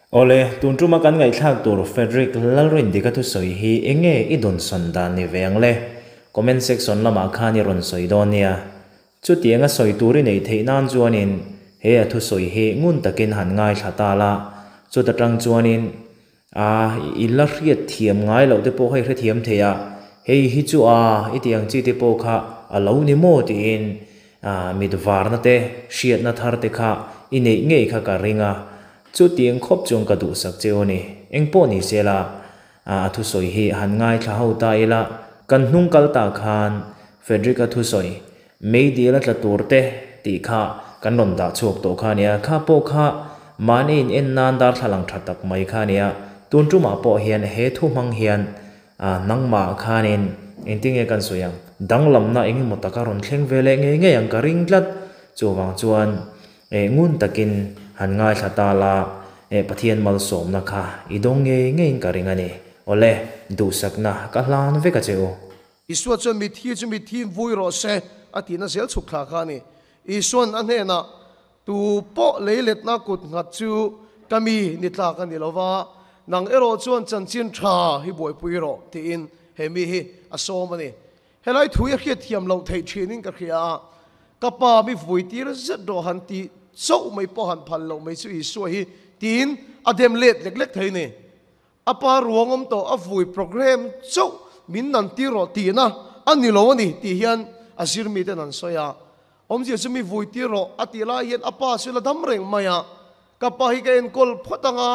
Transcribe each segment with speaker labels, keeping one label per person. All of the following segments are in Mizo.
Speaker 1: Awle, tun tuma kan ngaihthlak tur Frederick Lalrindika thusawi hi enge i dawnsawn dan ni ve ang le? Comment section lamah khan i rawn sawi dawn nia. Chutianga sawi tur i neih theih nan chuanin he a thusawi hi ngun takin han ngaithla ta la, chuta tang chuanin a i la hriat thiam ngai loh te pawh kha i hrethiam thei a, hei hi chu a i tih ang chi te pawh kha a lo ni maw tiin a mit varna te hriatna thar te kha i neih ngei kha ka ring a, Chutiang khawp chuan ka duhsak che u ni. Engpawh ni se la, a thusawi hi han ngaithla ho ta ila, kan hnung kal ta khan Frederick-a thusawi meidil a tla tur te tih kha kan rawn dah chhuak tawh kha nia, kha pawh kha mahni in en nan darthlalang tha tak mai kha nia, tun tumah pawh hian he thu hmang hian nangmah khanin engtinge kan sawi ang, danglamna engemaw taka rawn thleng ve leh ngei ngei ang ka ring tlat, chuvang chuan Eh ngun takin han ngaithla ta la, eh Pathian malsawmna kha i dawng ngei ngeiin ka ring a ni. Awle, duhsakna ka hlan vek a che u.
Speaker 2: Isua chuan mitthi chu mithiin vui rawh se a tihna zel chhuk thla kha a ni. Isua'n a hnenah, Tu pawh leiletna kut nghat chu ka mi ni tlak a ni lo va, nang erawh chuan chanchin tha hi buaipui rawh tiin he mi hi a sawm a ni. Helai thu i hriat thiam loh theih thinin ka hria a, ka pa mi vui tir zet rawh han tih chauh mai pawh han phal loh mai chu Isua hi tiin a dem let lek lek thei ni. A pa ruang awm tawh a vui program chauh min nan tir rawh tihna a ni lo a ni tih hian a zir miten an sawi a. Awmzia chu mi vui tir rawh a tih lai hian a pa chu la dam reng mai a, ka pa hi ka enkawl phawt ang a,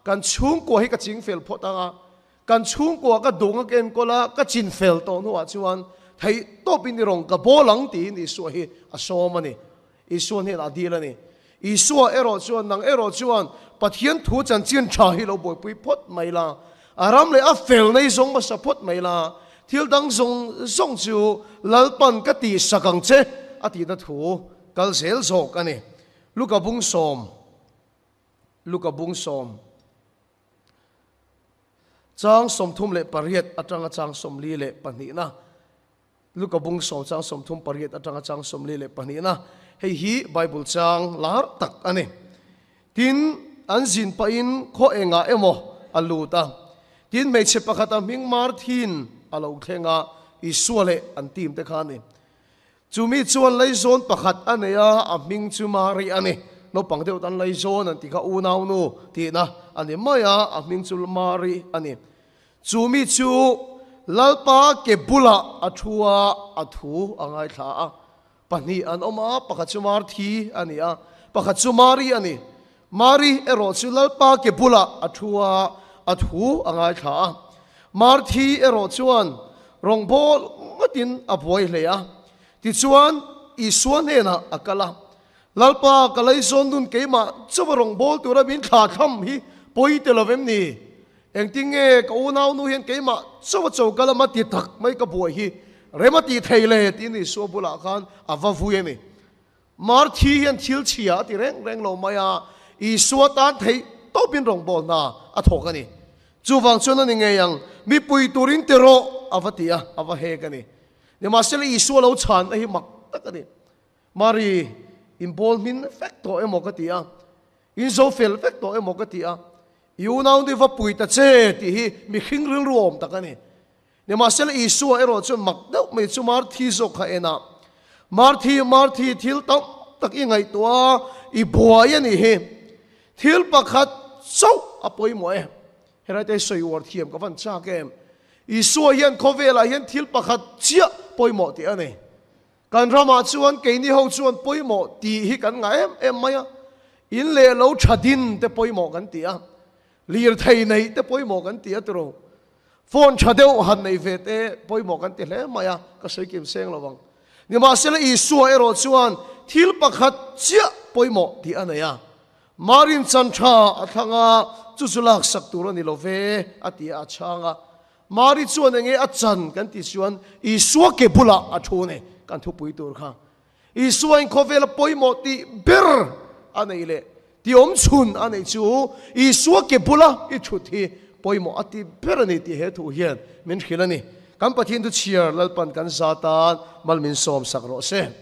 Speaker 2: kan chhungkua hi ka chingfel phawt ang a, Kan chhungkua ka dung a ka enkawl a, ka chin fel tawh hnuah chuan theih tawpin i rawn ka bawl ang tiin Isua hi a sawm a ni. Isua hnenah a dil a ni. Isua erawh chuan, Nang erawh chuan Pathian thu chanchin tha hi lo buaipui phawt mai la, a ram leh a fel nei zawng hmasa phawt mai la, thil dang zawng zawng chu Lalpan ka tihsak ang che a tihna thu kal zel zawk a ni. Luka bung sawm, Luka bung sawm. Chang 38 atanga chang 42na, Luka bung sawm chang 38 atanga chang 42na, hei hi Bible chang lar tak a ni. Tin, an zin pahin khaw engah emaw a lut a. Tin, hmeichhe pakhat a hming Marthin a lo thleng a, Isua leh an team te kha a ni. Chu mi chuan laizawn pakhat a nei a, a hming chu Mari a ni. Naupang deuh tan laizawn an ti kha unaunu tihna a ni mai a, a hming chu Mari a ni. Chu mi chu Lalpa ke bulah a thu a, a thu a ngaithla a. Pahnih an awm a, pakhat chu Marthi a ni a, pakhat chu Mari a ni. Mari erawh chu Lalpa ke bulah a thu a, a thu a ngaithla a. Marthi erawh chuan rawngbâwl ngawtin a buai hle a. Tichuan, Isua hnênah a kal a, Lalpa, ka leizawn nun keimah chauha rawngbâwl tura min thlah tham hi pawi ti lo vem ni? Engtin nge ka unaunu hian keimah chauha choka lama ti tak mai ka buai hi rem a tih thei le? tiin Isua bulah khan a va vui a ni. Marthi hian thil chhia a ti reng reng lo mai a, Isua tan theih tawpin rawngbâwl hna a thawk a ni. Chuvang chuan a ni ngei ang, mipui turin ti rawh a va ti a, a va hek a ni. Nimahsela Isua lo chhanna hi mak tak a ni. Mari, in bawl hmin vek tawh emaw ka ti a, in zo fel vek tawh emaw ka ti a, i unaunu va pui ta che tih hi mihring rilru awm tak a ni. Nimahsela Isua erawh chuan mak deuh mai chu Marthi zawk kha en a, Marthi, Marthi, thil tam tak i ngaihtuah a, i buai a nih hi. Thil pakhat chauh a pawimawh e. Helaite sawi uar thiam ka van chak em. Isua hian khawvelah hian thil pakhat chiah pawimawh tih a nei. Kan ramah chuan keini ho chuan pawimawh tih hi kan ngah em em mai a. In leh lo tha din te pawimawh kan ti a. Lirthei neih te pawimawh kan ti a tiro. Phone tha deuh han nei ve te pawimawh kan ti hle mai a, ka sawi kim seng lo ang. Nimahsela Isua erawh chuan thil pakhat chiah pawimawh tih a nei a, Marin chan tha a thlang a, chu chu laksak tur a ni lo ve a ti a, a chhang a. Mari chuan enge a chan kan tih chuan Isua ke bulah a thu a ni, kan thupui tur kha. Isua in khawvela pawimawh tih ber a neih leh ti awm chhun a neih chu Isua ke bula i thut hi pawimawh a ti ber a ni tih he thu hian min hrilh a ni. Kan Pathian thu chhiar Lalpan kan za tan mal min sawm sak rawh se.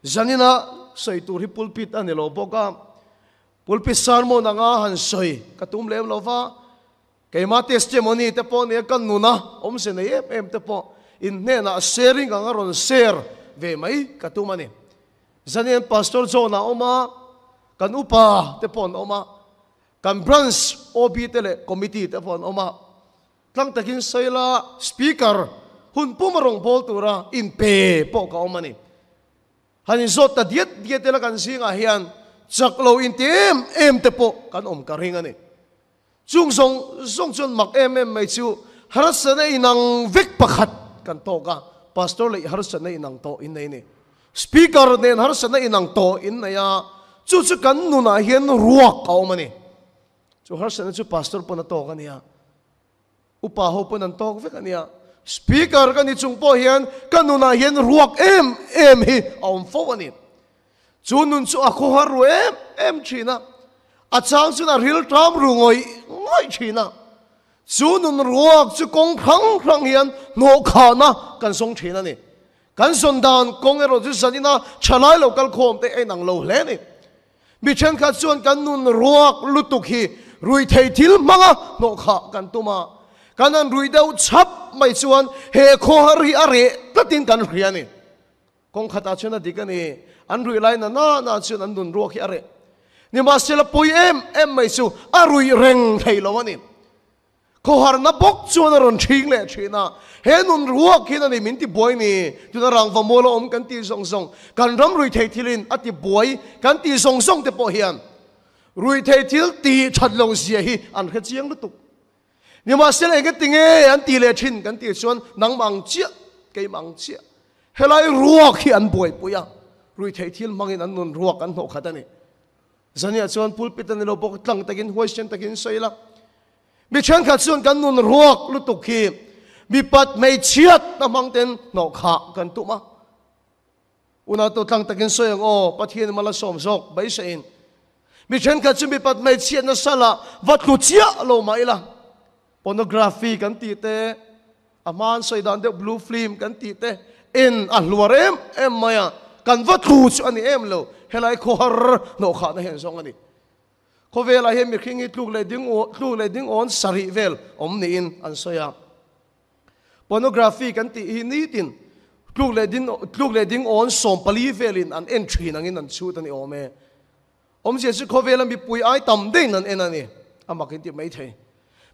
Speaker 2: Zanina sawi tur hi pulpit a ni lo bawk a. Pulpit sermon anga han sawi ka tum lem lo va, keima testimony te pawh nia ka nuna awmze nei em em te pawh in hnenah sharing anga rawn share ve mai ka tum a ni. Zanian Pastor John a awm a, kan upa te pawh an awm a, kan branch OB te leh committee te pawh an awm a, tlang takin sawi la speaker hun puma rawn bawl tura inpe pawh ka awm a ni. Han inzawt ta diat diat ila kan zingah hian chak lo inti em em te pawh kan awm ka ring a ni. Chung zawng zawng chuan mak em em mai chu harsatna inang vek pakhat kan tawk a, Pastor leh harsatna inang tawh in nei a ni. Speaker nen harsatna inang tawh in nei a, chu chu kan nunah hian ruak a awm a ni. Chu harsatna chu Pastor pawn a tawk a nia. Upa ho pawn an tawk vek a nia. Speaker ka ni chung pawh hian ka nunah hian ruak em em hi a awm fo a ni. Chu nun chu a khawhar ru em em thin a, a chang chuan a ril ṭam ru ngawih ngawih thin a. Chu nun ruak chu kawng hrang hrang hian hnawhkhahna kan zawng thin a ni. Kan zawn dan kawng erawh chu zanina thalai lo kalkhawm te a inang lo hle a ni. Mi thenkhat chuan kan nun ruak lutuk hi rui thei thil hmanga hnawhkhah kan tum a, kan han rui deuh chhap mai chuan he khawhar hi a reh tlatin kan hria a ni. Kawng khatah chuan a dik a ni, an ruih lai na na na chuan an nun ruak hi a reh. Nimahsela pawi em em mai chu a ruih reng thei lo a ni. Khawharna bawk chuan a rawn ṭhing leh ṭhin a, he nun ruak hian a ni min ti buai ni, tuna rangva mual a awm kan tih zawng zawng, kan ram ruihtheih thilin a ti buai kan tih zawng zawng te pawh hian ruihtheih thil tih ṭhat lo zia hi an hre chiang lutuk. Nimahsela eng ti nge an tih leh ṭhin kan tih chuan nangmah ang chiah, keimah ang chiah, helai ruak hi an buaipui a, ruihtheih thil hmangin an nun ruak an hnawhkhat a ni. Zaniah chuan pulpit a ni lo bawk, tlang takin huaisen takin sawi la. Mi thenkhat chuan kan nun ruak lutuk hi mipat hmeichhiat na hmang ten hnawhkhah kan tum a. Unautu tlang takin sawi ang aw, Pathian mal a sawm zawk beiseiin. Mi thenkhat chu mipat hmeichhiat na sala va tlu chiah lo mah ila. Pornography kan tih te, a hmaan sawi dan deuh blue film kan tih te en a hluar em em mai a, kan va tlu chu a ni em lo, helai khawhar hnawhkhahna hian zawng a ni. Khawvelah hian mihring hi tluk leh ding tluk leh ding awn sarih vel awm niin an sawi a. Pornography kan tih hi nitin tluk leh ding tluk leh ding awn 14 velin an en thin angin an chhut a ni awm e. Awmzia chu khawvela mipui ai tam deuhin an en a ni, a mak in ti mai thei.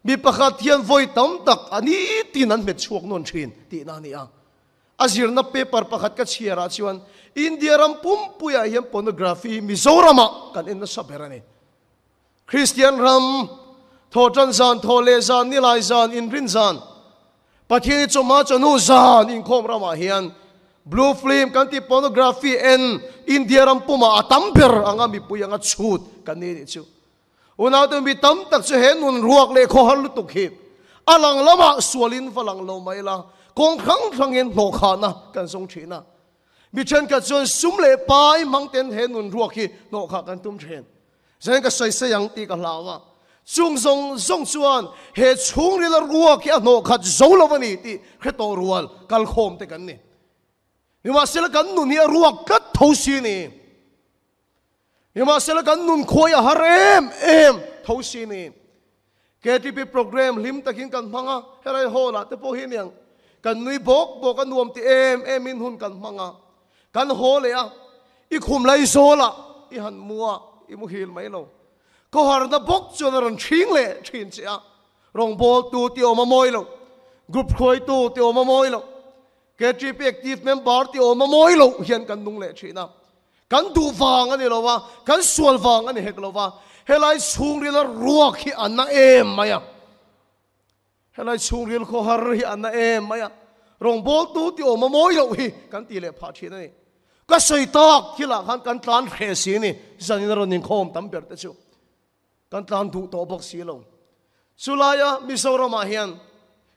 Speaker 2: Mi pakhat hian vawi tam tak a nitin an hmet chhuak nawn thin tihna a ni a. A zirna paper pakhat ka chhiarah chuan India ram pumpuiah hian pornography hi Mizoramah kan en nasa ber a ni. Kristian ram, thawhtan zan, thawh leh zan, nilai zan, inrin zan, Pathian hi chawhma chawhnu zan inkhawm ramah hian blue film kan tih pornography en India ram pumah a tam ber anga mipui anga chhut kan ni anih chu. Unaute mi tam tak chu he nun ruak leh khawhar lutuk hi a lang lamah sualin va lang lo mai la, kawng hrang hrangin hnawhkhahna kan zawng thin a. Mi thenkhat chuan sum leh pai hmang ten he nun ruak hi hnawhkhah kan tum thin. Zain ka sawi sawi ang tih ka hlau a, chung zawng zawng chuan he chhungrila ruak hi a hnawhkhat zo lo a ni tih hre tawh rual kalkhawm te kan ni. Nimahsela kan nun hi a ruak tlat tho si a ni. Nimahsela kan nun khuai a har em em tho si ni. KTP program hlim takin kan hmang a, helai hall ah te pawh hi aniang kan nui bawk bawk a nuam ti em em in hun kan hmang a, kan haw leh a, i khum lai zawl ah i han mu a, i muhil mai lo. Khawharna bawk chuan a rawn ṭhing leh ṭhin che a, rawngbawltu ti awm a mawi lo, group hruaitu ti awm a mawi lo, KTP active member ti awm a mawi lo hian kan nung leh ṭhin a. Kan duh vang a ni lo a, kan sual vang a ni hek lo va, helai chhungrila ruak hi a na em mai a, helai chhungril khawhar hi a na em mai a, rawngbawltu ti awm a mawi loh hi kan ti leh phah thin a ni. Ka sawi tak thilah khan kan tlan hreh si ni, zanin a rawn inkhawm tam ber te chu kan tlan duh tawh bawk si lo. Chulaia Mizoramah hian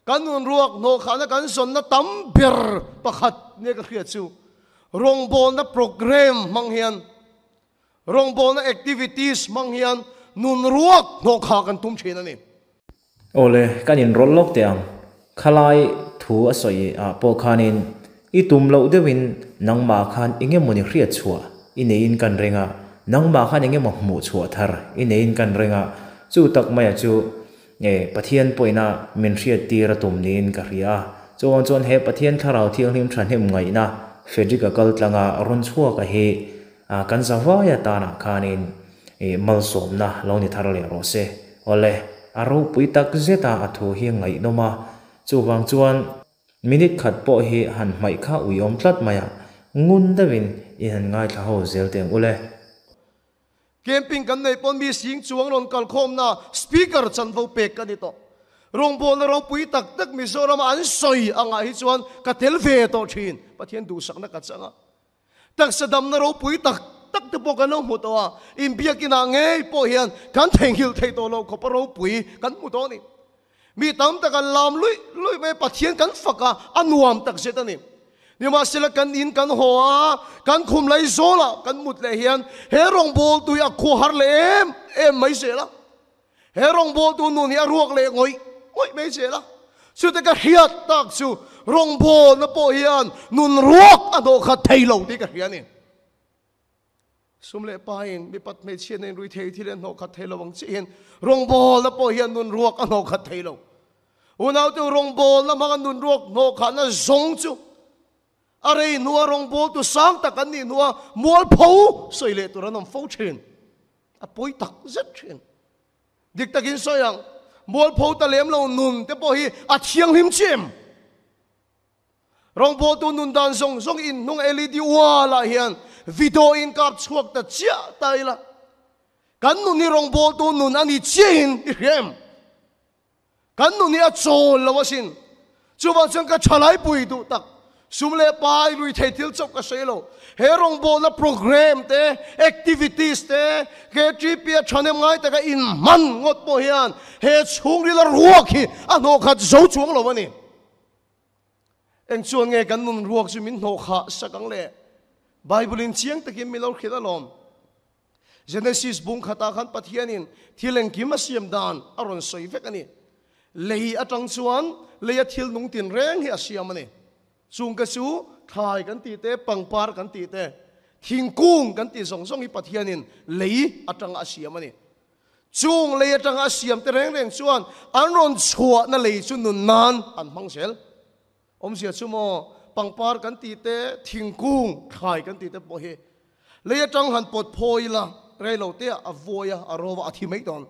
Speaker 2: kan nun ruak hnawhkhahna kan zawnna tam ber pakhat nia ka hriat chu rawngbawlna program hmang hian, rawngbawlna activities hmang hian nun ruak hnawhkhah kan tum thin a ni.
Speaker 1: Awle, kan inrawlh lawk teh ang. Khalai thu a sawi ah pawh khanin i tum loh deuhin nangmah khan eng emawni hriat chhuah i neiin kan ring a. Nangmah khan engemaw hmuh chhuah thar i neiin kan ring a, chu tak maia chu nge Pathian pawhina min hriattir a tum niin ka hria a. Chuvang chuan he Pathian Thlarau Thianghlim thahnem ngaihna Frederick-a kal tlanga rawn chhuaka hi kan zavai atanah khanin malsawmna lo ni thar leh rawh se. Awle, a ropui tak zeta a thu hi ngaihnawm a, chuvang chuan Minute khat pawh hi han hmaih kha uiawm tlat mai a, ngun deuhin i han ngaithla ho zel teh ang ule.
Speaker 2: Camping kan nei pawn mi sing chuang rawn kalkhawmna speaker chanvo pek ka ni tawh. Rawngbawlna ropui tak tak Mizoram a an sawi angah hi chuan ka tel ve tawh thin. Pathian duhsakna ka chang a. Taksa damna ropui tak tak te pawh kan lo hmu tawh a, inbiakinah ngei pawh hian kan theihnghilh theih tawh loh khawpa ropui kan hmu tawh a ni. Mi tam tak an lam luih luih mai a, Pathian kan fak a, a nuam tak zet a ni. Nimahsela kan in kan haw a, kan khum lai zawlah kan mut leh hian he rawngbawltu hi a khuahar leh em em mai zel a. He rawngbawltu nun hi a ruak leh ngawih ngawih mai zel a. Chute ka hriat tak chu rawngbawlna pawh hian nun ruak a hnawh khat thei lo tih ka hria a ni. Sum leh pain mipat hmeichhia nen rui thei thil an hnawh khat thei lo ang chiah hian rawngbawlna pawh hian nun ruak a hnawh khat thei lo. Unaute rawngbawlna hmanga nun ruak hnawh khahna zawng chu a rei hnua rawngbawltu sang tak an nih hnua mualpho sawi leh tur an awm fo thin. A pawi tak zet thin. Dik takin sawi ang, mualpho ta lem lo nun te pawh hi a thianghlim chi em? Rawngbawltu nun dan zawng zawng inhnung LED wall ah hian video in kap chhuak ta chiah ta ila, kan nun hi rawngbawltu nun a ni chiahin i hria em? Kan nun hi a chawl lo asin. Chuvang chuan ka thalai pui duh tak, sum leh pai lui thei thil chauh ka sawi lo. He rawngbawlna program te, activities te, KTP a thahnem ngai taka inhman ngawt pawh hian he chhungrila ruak hi a hnawhkhat zo chuang lo a ni. Eng chuan nge kan nun ruak chu min hnawhkhah sak ang le? Bible in chiang takin min lo hrilh alawm. Genesis bung khatah khan Pathianin thil engkim a siam dan a rawn sawi vek a ni. Lei atang chuan leia thil nung tin reng hi a siam a ni. Chung ka chu thlai kan tih te, pangpar kan tih te, thingkung kan tih zawng zawng hi Pathianin lei atanga a siam a ni. Chung lei atanga a siam te reng reng chuan an rawn chhuahna lei chu nun nan an hmang zel. Awmzia chu maw, pangpar kan tih te, thingkung, thlai kan tih te pawh hi lei atang han pawt phawi ila, rei lo te ah a vuai a, a ro a, a thi mai dawn.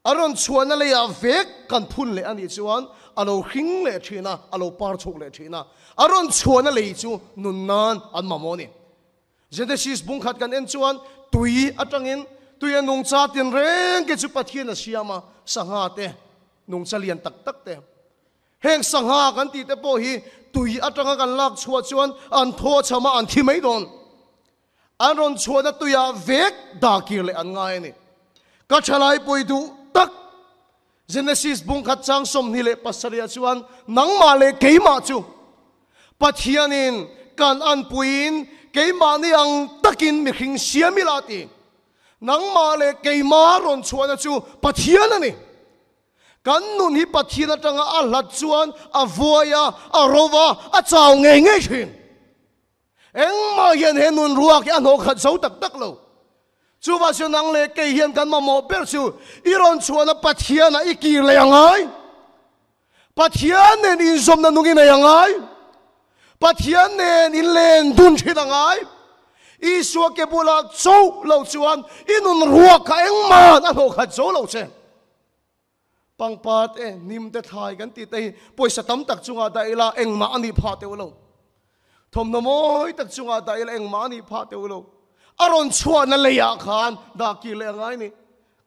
Speaker 2: A rawn chhuahna leiah vek kan phun leh a nih chuan a lo hring leh thin a, a lo par chhuk leh thin a. A rawn chhuahna lei chu nun nan an mamawh a ni. Genesis bung khat kan en chuan tui atangin tui a nungcha tinreng te chu Pathian a siam a, sangha te, nungcha lian tak tak te. Heng sangha kan tih te pawh hi tui atanga kan lak chhuah chuan an thaw a cham a, an thi mai dawn. An rawn chhuahna tuiah vek dah kir leh an ngai a ni. Ka thalai pui duh tak Genesis bung khat chang 27 ah chuan nangmah leh keimah chu Pathianin kan anpuiin keimahni ang takin mihring siam ila a ti. Nangmah leh keimah rawn chhuahna chu Pathian a ni. Kan nun hi Pathian atanga a hlat chuan a vuai a, a ro va, a chau ngei ngei thin. Engmah hian he nun ruak hi a hnawh khat zo tak tak lo. Chuvah chuan nang leh kei hian kan mamawh ber chu i rawn chhuahna Pathianah i kir leh a ngai. Pathian nen inzawmna nung i nei a ngai. Pathian nen in len dun thin a ngai. Isua ke bulah chauh lo chuan i nun ruak kha engmah a hnawh khat zo lo che. Pangpar te, hnim te, thlai kan tih te hi pawisa tam tak chungah dah ila engmah a nih phah teuh lo. Thawmhnaw mawi tak chungah dah ila engmah a nih phah teuh lo. A rawn chhuahna leiah khan dah kir leh a ngai ni.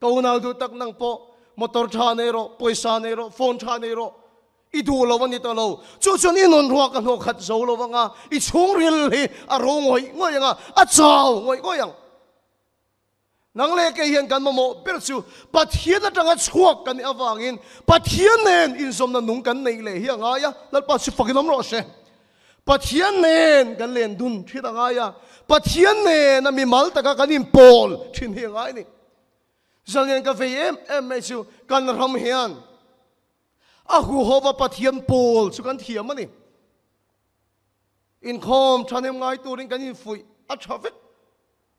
Speaker 2: Ka unau duh tak nang pawh motor tha nei rawh, pawisa nei rawh, phone tha nei rawh. I duh lo a ni ta lo. Chu chuan i nun ruak a hnawh khat zo lo anga, i chhungril hi a ro ngawih ngawih ang a, a chau ngawih ngawih ang. Nang leh kei hian kan mamawh ber chu Pathian atanga chhuak kan nih avangin Pathian nen inzawmna nung kan neih leh hi a ngai a, Lalpa chu fakin awm rawh se. Pathian nen kan len dun thin a ngai a, Pathian nena mimal taka kan inpawl thin hi a ngai a ni. Zalien ka vei em em mai chu kan ram hian a huhova Pathian pawl chu kan thiam a ni. Inkhawm thahnem ngai turin kan infuih a tha vek.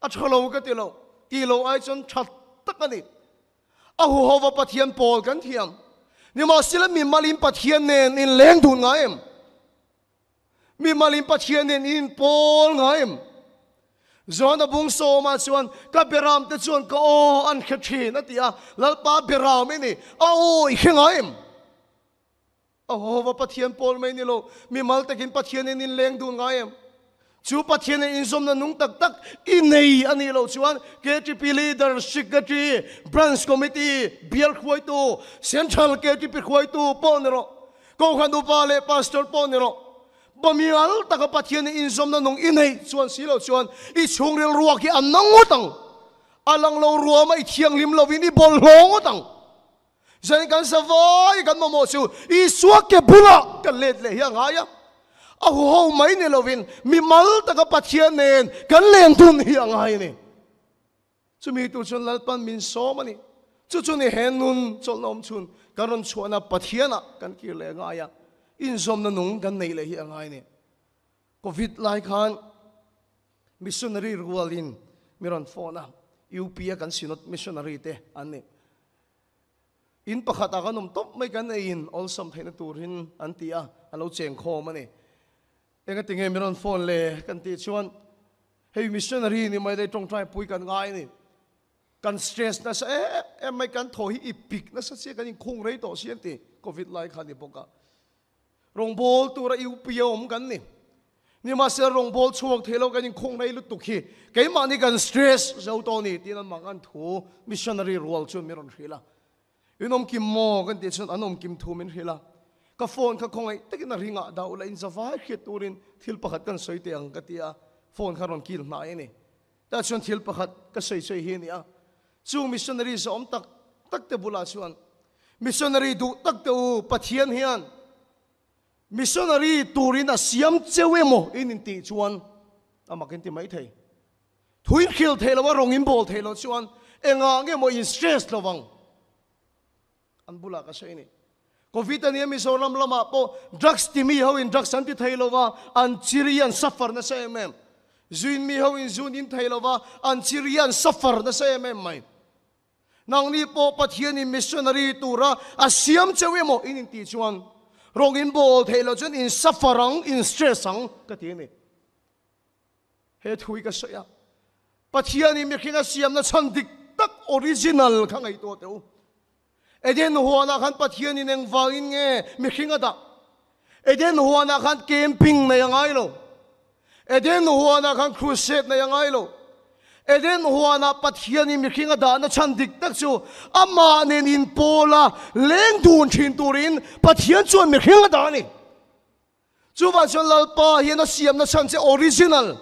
Speaker 2: A tha lo ka ti lo. Ti lo ai chuan tha tak a ni. A huhova Pathian pawl kan thiam. Nimahsela mimalin Pathian nen in leng dun ngai em? Mimalin Pathian nen in inpawl ngai em? Johana bung sawmah chuan ka beram te chuan ka aw an hre thin a ti a, Lalpa beram i ni, a aw i hre ngai em? A huhova Pathian pawl mai ni lo, mimal takin Pathian nen in leng dun ngai em? Chu Pathian nen inzawmna nung tak tak i nei a nih loh chuan KTP Leader, Secretary, Branch Committee, Bial hruaitu, Central KTP hruaitu pawh ni rawh. Kohhran upa leh pastor pawh ni rawh, bamial taka Pathian i inzawmna nung i neih chuan si lo chuan i chhungril ruak hi a na ngawt ang. A lang lo ruama i thianghlim lovin i bawlhhlawh ngawt ang. Zanin kan zavai kan mamawh chu Isua ke bulah kan let leh hi a ngai a. A huho mai ni lovin mimal taka Pathian nen kan len dun hi a ngai a ni. Chumi tur chuan Lalpan min sawm a ni. Chu chu ni he nun chawlhna awm chhun kan rawn chhuahna Pathianah kan kir leh a ngai a, inzawmna nung kan neih leh hi a ngai a ni. Covid lai khan missionary rualin mi rawn phone a, UP a kan Synod missionary te an ni. In pakhat ah kan awm tawp mai kan eiin awlsam theihna turin an ti a, an lo chengkhawm a ni. Engatinge min rawn phone le kan tih chuan hei missionary ni mai daih tawngtai pui kan ngai a ni. Kan stress nasa em em mai kan thaw hi i pik nasa sia kan inkhung rei tawh si an ti covid lai kha ni bawk a. Rawngbâwl tura UP a awm kan ni. Nimahsela rawngbâwl chhuak thei lo kan inkhung rei lutuk hi keimahni kan stress zo tawh a ni tiin an mang an thu missionary rual chuan min rawn hrilh a. In awm kim maw? Kan tih chuan an awm kim thu min hrilh a. Ka phone kha khawngaih takin a ringah dah ula in zavai hriat turin thil pakhat kan sawi teh ang ka ti a, phone kha rawn kil hnai a ni. Tah chuan thil pakhat ka sawi sawi hi a ni a, chung missionary zawm tak tak te bulah chuan missionary duh tak te u Pathian hian missionary turin a siam cheu emaw in intih chuan a mak in ti maithei. Thuin khil theih loh a rawng in bawl theih loh chuan engah nge maw in stress lo vang? An bulah ka sawi a ni. Covid a nia Mizoram lamah pawh drugs ti mi ho in drugs an ti thei lo va, an chiri an suffer nasa em em. Zuin mi ho in zun in thei lo va, an chiri an suffer nasa em em mai. Nangni pawh Pathian in missionary tura a siam cheu emaw in intih chuan rawng in bawl theih loh chuan in suffer ang, in stress ang ka ti a ni. He thu hi ka sawi a, Pathianin mihring a siamna chhan dik tak original kha ngaihtuah teh u. Eden huanah khan Pathianin engvangin nge mihring a dah? Eden huanah khan camping nei a ngai lo. Eden huanah khan crusade nei a ngai lo. Eden huanah Pathianin mihring a dahna chhan dik tak chu amah nen inpawla leng dun thin turin Pathian chuan mihring a dah a ni. Chuvang chuan Lalpa hian a siamna chhan che original,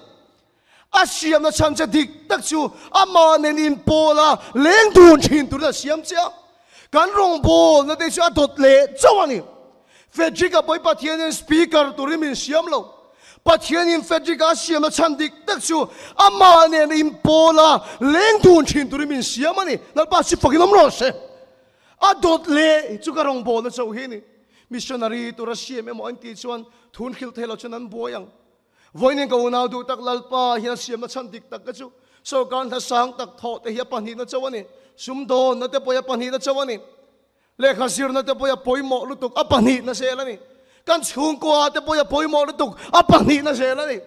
Speaker 2: a siamna chhan che dik tak chu amah nen inpawl a leng dun thin turin a siam che a. Kan rawngbawlna te chu a dawt leh chauh a ni. Frederick-a pawhin Pathianin speaker turin min siam lo. Pathianin Frederick-a a siamna chhan dik tak chu amah nen inpawl a leng dun thin turin min siam a ni. Lalpa si fakin awm rawh se. A dawt leh chu ka rawngbawlna chauh hi a ni. Missionary tura siam emaw an tih chuan thun hrilh thei lo chuan an buai ang. Vawiin ka unau duh tak Lalpa hian a siamna chhan dik tak te chu sorkar hna sang tak thawh te hi a pahnihna chauh a ni. Sumdawnna te pawh hi a pahnihna chauh a ni. Lehkha zirna te pawh hi a pawimawh lutuk a pahnihna zel a ni. Kan chhungkua te pawh hi a pawimawh lutuk a pahnihna zel a ni.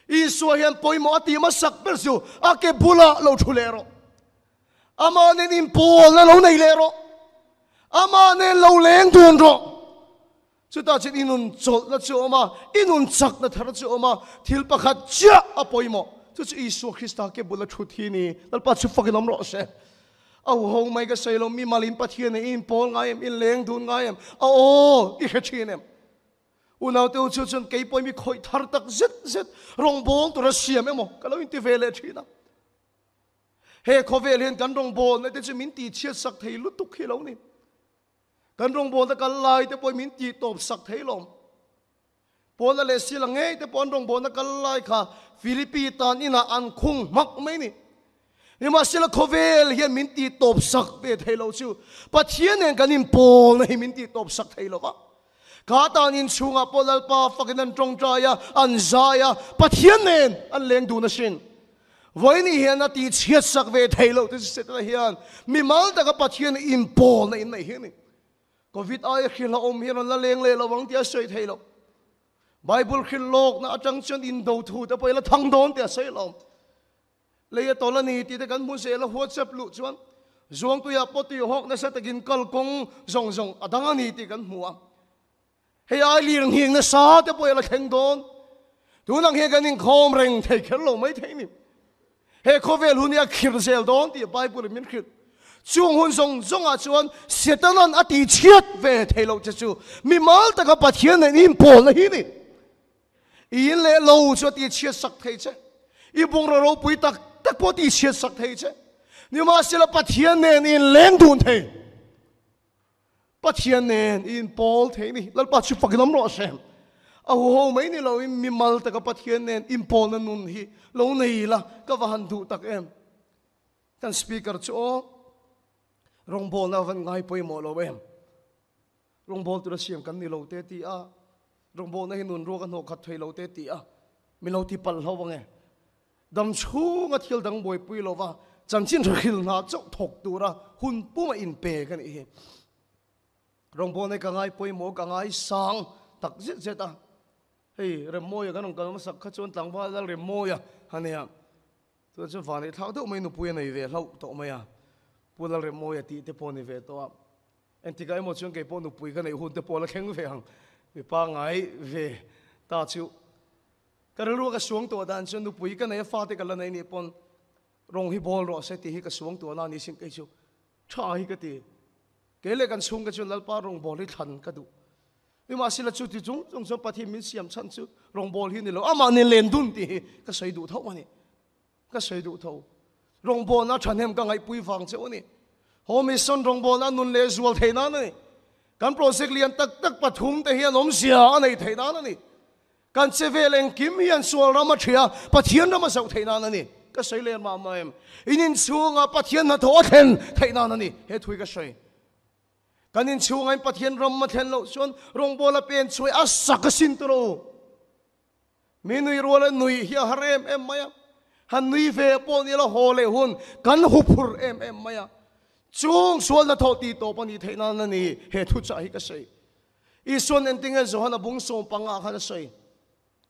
Speaker 2: Isua hian pawimawh a tih hmasak ber chu a ke bulah lo thu leh rawh. Amah nen inpawlna lo nei leh rawh. Amah nen lo leng dun rawh. Chutah chuan i nun chawlhna chu a awm a, i nun chakna thar chu a awm a, thil pakhat chiah a pawimawh. Chu chu Isua Krista ke bula thut hi ni. Lalpa chu fakin awm rawh se. A huho mai ka sawi lo, mi malin Pathian nen i inpawl ngai em, i leng dun ngai em? A aw, i hre thin em? Unaute u chu chuan kei pawhin mi khawih thar tak zet zet rawngbâwl tura siam emaw ka lo inti ve leh thin a. He khawvel hian kan rawngbawlna te chu min tihchhiat sak thei lutuk hi lo ni. Kan rawngbawlna kal lai te pawh min tihtawp sak thei lawm. Paula leh Sila ngei te pawh an rawngbawlna kal lai kha Philippi tan inah an khung hmak mai ni. Nimahsela khawvel hian min tihtawp sak ve thei lo chu Pathian nen kan inpawlna hi min tihtawp sak thei lo va. Kha tan inchhungah pawh Lalpa fakin an tawngtai a, an zai a, Pathian nen an leng dun asin. Vawiin hian a tihchhiat sak ve thei loh te chu Setana hian mimal taka Pathian inpawlna in neih hi a ni. Covid aia hrilh a awm hian an la leng leh lo ang tih a sawi thei lo. Bible hrilh lawkna atang chuan indo thu te pawh i la thang dawn tih a sawi lo. Lei a tawl a ni tih te kan hmu zel a, WhatsApp luh chuan Zuangtuiah pawh tui hawk nasa takin kalkawng zawng zawng a dang a ni tih kan hmu a. Hei ai lir nghing nasa te pawh i la thleng dawn. Tunang hian kan inkhawm reng thei kher lo mai thei ni. He khawvel hun hi a khir zel dawn tih Bible in min hrilh. Chung hun zawng zawngah chuan Setanan a tihchhiat ve thei loh che chu mimal taka Pathian nen inpawlna hi ni. I in leh lo chu a tihchhiat sak thei che. I bungraw ropui tak tak pawh a tihchhiat sak thei che. Nimahsela Pathian nen i inleng dun thei. Pathian nen i inpawl thei ni. Lalpa chu fak lam rawh se. A huho mai ni loin mimal taka Pathian nen inpawlna nun hi lo nei la ka va han duh tak em. Kan speaker chu aw rawngbawlna a van ngai pawimawh lo em. Rawngbâwl tura siam kan ni lo te ti a, rawngbâwlna hi nun ruak a hnawh khat thei lo te ti a, min lo ti palh hlauh ang e. Dam chhunga thil dang buaipui lo va, chanchin hrahil hna chauh thawk tura hun puma inpe ka nih hi. Rawngbâwlna hi ka ngai pawimawh, ka ngai sang tak zet zet a. Hei, Remmawia kan rawn kal hmasak kha chuan tlangval lal Remmawia a nia. Chuan chuan vanei thlak deuh mai nupui a nei ve hlauh tawh mai a, Pu Lalremmawia tih te pawh a ni ve tawh a. Engtikah emaw chuan kei pawh nupui ka neih hun te pawh la thleng ve ang, mi pangngai ve ta chu. Ka rilru ka suang tuah dan chuan nupui ka nei a, fate ka la nei nih pawn rawng hi bawl rawh se tih hi ka suang tuah na ni sin kei chu tha hi ka ti. Kei leh kan chhungte chuan Lalpa rawngbawl hi thlan ka duh. Nimahsela chu ti chung chung chuan Pathian min siam chhan chu rawngbawl hi ni lo, amah nen len dun tih hi ka sawi duh tho a ni. Ka sawi duh tho. Rawngbawlna thahnem ka ngaihpui vang cheu a ni. Home Mission rawngbawlna nun leh zual theih nan a ni. Kan project lian tak tak pathum te hian awmzia a neih theih nan a ni. Kan che vel engkim hian sual ram a ṭhia, Pathian ram a zoh theih nan a ni. Ka sawi leh mah mah em? In inchhunga Pathian hnathawh a thlen theih nan a ni. He thui ka sawi. Kan inchhunga in Pathian ram a thlen loh chuan rawngbawla pen chhuai a sak a sin tur a u. Mi nui rual a nui hi a har em em mai a, han nui ve pawh ni la haw leh hun kan hu phur em em mai a, chung sual hnathawh tih tawp a nih theih nan a ni he thuchah hi ka sawi. Isuan engtinge Johana bung 15 khan a sawi?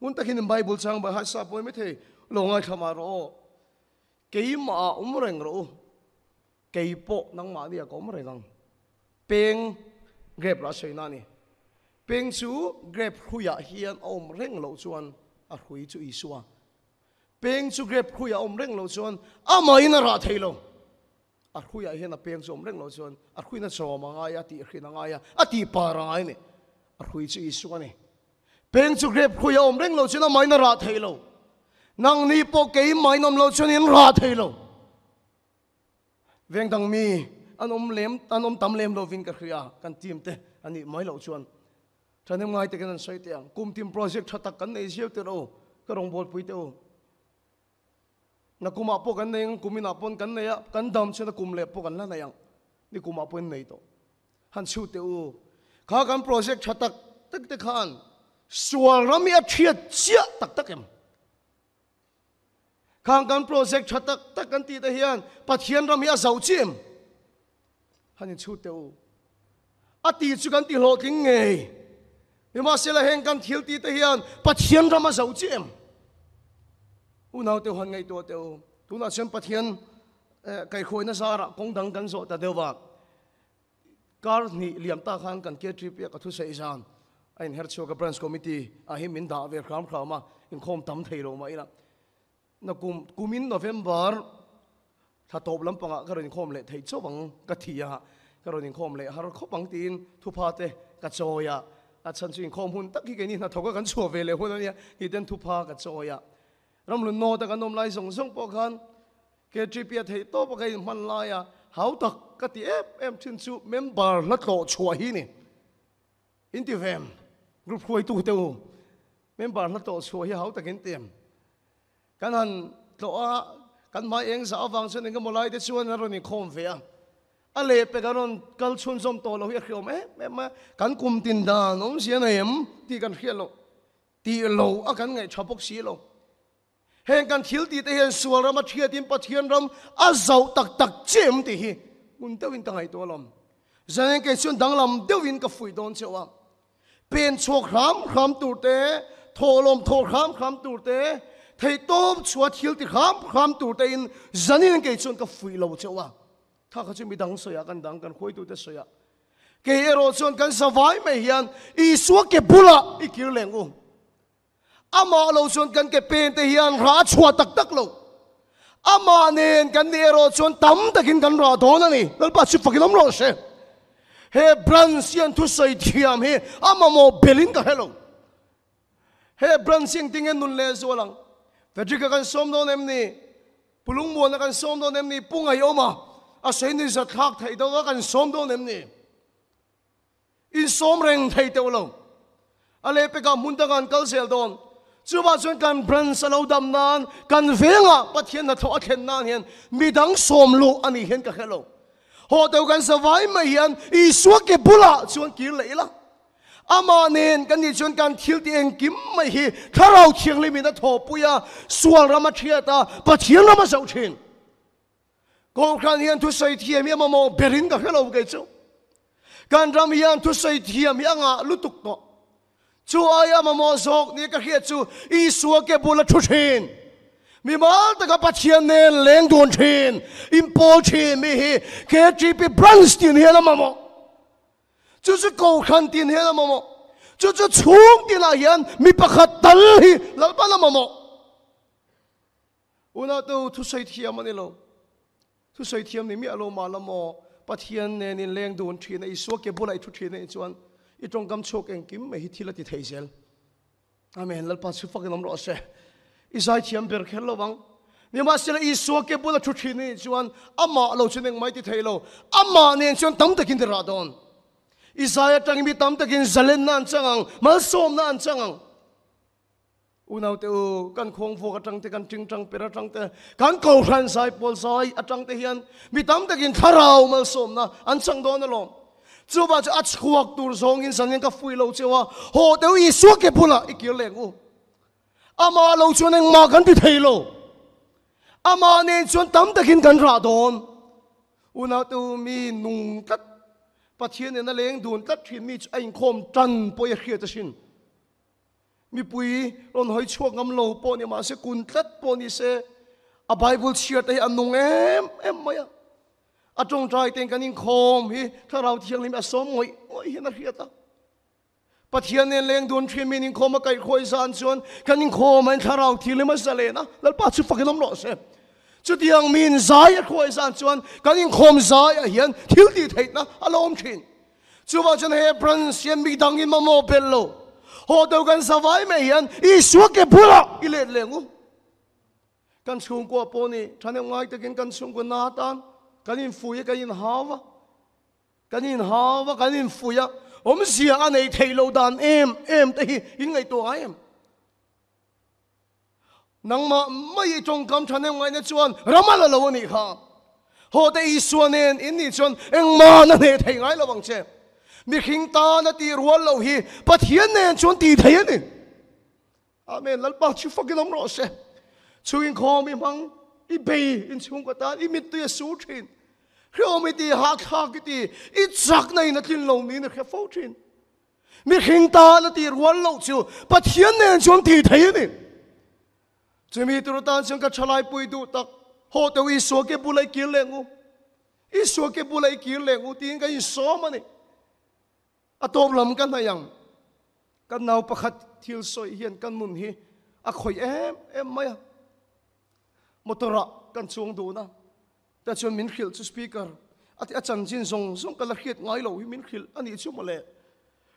Speaker 2: Ngun takin in Bible chang bai haisa pawi mai thei lo ngaithla mah rawh aw. Keimah ah awm reng rawh u, kei pawh nangmahni ah ka awm reng ang. Peng grape lah sawi na a ni. Peng chu grape hruiah hian a awm reng loh chuan a hrui chu Isua. Peng chu grape hruiah a awm reng loh chuan amahin a rah thei lo. A hruiah hian a peng chu awm reng loh chuan a hruina chawm a ngai a, tih hrin a ngai a, a tih par a ngai a ni. A hrui chu Isua a ni. Peng chu grape hruiah awm reng loh chuan amahin a rah thei lo. Nangni pawh keimahin awm loh chuan in rah thei lo. Veng dang mi an awm lem an awm tam lem lovin ka hria kan team te a nih mai loh chuan thahnem ngai takin an sawi teh ang. Kum tin project tha tak kan nei ziau tirh u ka rawngbawlpui teh u. Na kumah pawh kan nei ang, kum inah pawn kan nei a, kan dam chuan a kum leh pawh kan la nei ang. Ni kumah pawhin nei tawh. Han chhut teh u. Kha kan project tha tak tak te khan sual ram hi a thiat chiah tak tak em? Khang kan project tha tak tak kan tih te hian Pathian ram hi a zauh chi em? Han in chhut teh u. A ti chu kan ti hlawhtling ngei. Nimahsela heng kan thil tih te hian Pathian ram a zauh chi em? Unau te han ngaihtuah teh u. Tunah chuan Pathian kaihhruaina zarah kawng dang kan zawh ta deuh a. Kar hnih liam ta khan kan KTP a ka thusaih zan a inher chhuak a, Branch Committee ah hi min dah ve hram hram a, inkhawm tam thei lo mah ila. Na kum kumin November thla tawp lampangah ka rawn inkhawm leh thei chauh ang ka thi a, ka rawn inkhawm leh har khawp ang tiin thupha te ka chawi a, a chhan chu inkhawm hun tak hi keini hnathawka kan chhuah ve leh hun a nia tih ten thupha ka chawi a. Ramhlun nawta kan awm lai zawng zawng pawh khan KTP a theih tawp a ka inhman lai a, hau tak ka ti em em thin chu member hla tlawh chhuah hi ni. In ti ve em? Group hruaitu te u, member hla tlawh chhuah hi hau tak in ti em? Kan han tlawh a, kan hmai eng zah avang chuan engemaw lai te chuan an rawn inkhawm ve a, a lehpek an rawn kal chhunzawm tawh lo hi a hriawm em em a, kan kum tin dan awmzia nei em tih kan hriat loh, tih lo a kan ngaih tha bawk si lo. Heng kan thil tih te hian sual rama thiatin Pathian ram a zauh tak tak che em tih hi ngun deuhin ka ngaihtuah alawm. Zanin kei chuan danglam deuhin ka fuih dawn cheuh a. Pen chhuak hram hram tur te, thawhlawm thawh hram hram tur te, theihtawp chhuah thil ti hram hram tur te in zanin kei chuan ka fuih lo cheuh a. Tha kha chu midang sawi ah kan dang, kan hruaitute sawi ah. Kei erawh chuan kan zavai mai hian Isua ke bulah i kir leng u. Amah lo chuan kan ke pen te hian rah a chhuah tak tak lo. Amah nen kan nih erawh chuan tam takin kan rah dawn a ni. Lalpa chu fakin awm rawh se. He branch hian thusawi thiam hi a mamawh belin ka hre lo. He branch hi engtin nge nun leh zual ang? Frederick-a kan sawm dawn em ni? Pu Lungmuana kan sawm dawn em ni? Pu Ngaihawma a sawi nuihzat thlak theih deuh a kan sawm dawn em ni? Insawm reng thei teuh lo. A lehpekah hmun dangah an kal zel dawn. Chuvah chuan kan branch a lo dam nan, kan vengah Pathian hnathawh a thlen nan hian midang sawm luh a nih hian ka hre lo. Haw teuh kan zavai mai hian Isua ke bulah chuan kir leh ila. Amah nen kan nih chuan kan thil tih engkim mai hi Thlarau Thianghlimin a thawhpui a, sual ram a thiat a, Pathian ram a zoh thin. Kohhran hian thusawi thiam hi a mamawh berin ka hre lo kei chu. Kan ram hian thusawi thiam hi a ngah lutuk tawh. Chu aia mamawh zawk nia ka hriat chu Isua ke bula thu thin, mimal taka Pathian nen leng dun thin, inpawl thin mi hi KTP branch tin hian a mamawh. Chu chu Kohhran tin hian a mamawh. Chu chu chhung tinah hian mi pakhat tal hi Lalpan a mamawh. Unautu thusawi thiam a ni lo. Thusawi thiam ni miah lo mah la maw, Pathian nen in leng dun thin a, Isua ke bulah i thu thin a nih chuan i tawngkam chhuak engkim mai hi thil a ti thei zel. Amen. Lalpa chu fakin awm rawh se. I zai thiam ber kher lo ang. Nimahsela Isua ke bula thu thin a nih chuan amah lo chuan engmah i ti thei lo. Amah nen chuan tam takin ti rah dawn. I zai atangin mi tam takin zalenna an chang ang, malsawmna an chang ang. Unaute u, kan khuangvuak atang te, kan tingtang per atang te, kan kohhran zai pawl zai atang te hian mi tam takin thlarau malsawmna an chang dawn alawm. Chuvah chu a chhuak tur zawngin zanin ka fui lo cheu a, haw teu Isua ke bulah i kir leng u. Amah lo chuan engmah kan ti thei lo. Amah nen chuan tam takin kan rah dawn. Unaute u, mi nung tlat, Pathian nena leng dun tlat thin mi chu a inkhawm tan pawh i a hriat asin. Mipui rawn hawi chhuak ngam lo pawh ni mahse kun tlat pawh ni se a Bible chhiar te hi a nung em em mai a. A tawngtai ten kan inkhawm hi Thlarau Thianghlim a sawm ngawih ngawih hian a hriat a. Pathian nen leng dun thin min inkhawm a kaihkhawi zan chuan kan inkhawm a Thlarau Thianghlim a zalen a, Lalpa chu fakin awm rawh se. Chutiang min zai a khuai zan chuan kan inkhawm zai ah hian thil tih theihna a lo awm thin. Chuvang chuan he branch hian mi dangin mamawh belh lo. Haw deuh kan zavai mai hian Isua ke bulah i let leng u. Kan chhungkua pawh ni thahnem ngai takin kan chhungkua na atan kan infuih a, kan inhau a, kan inhau a, kan infuih a, awmzia a nei theih loh dan em em te hi in ngaihtuah ngai em? Nangmah mai i tawngkam thahnem ngaihna chuan ram a la lo a nih kha. Haw te Isua nen in nih chuan engmah na hneh thei ngai lo ang che. Mihring tan a tih rual loh hi Pathian nen chuan tih thei a ni. Amen. Lalpa chu fakin awm rawh se. Chhung inkhawm i hmang, i bei inchhungkaw tan i mittui a sur thin. Hreawm i ti, hahthlak i ti, i chakna in a tlin lo niin a hre fo thin. Mihring tan a tih rual loh chu Pathian nen chuan tih thei a ni. Chumi tur atan chuan ka thalai pui duh tak, haw teu Isua ke bula i kir leh ngu, Isua ke bula i kir leh ngu tiin ka insawm a ni. A tawp lam ka hnaih ang, kan nau pakhat thil sawi hian kan nun hi a khawih em em mai a. Motor ah kan chuang dun a, tah chuan min hrilh chu speaker a ti a chanchin zawng zawng ka la hriat ngai lo hi min hrilh a nih chu mawle.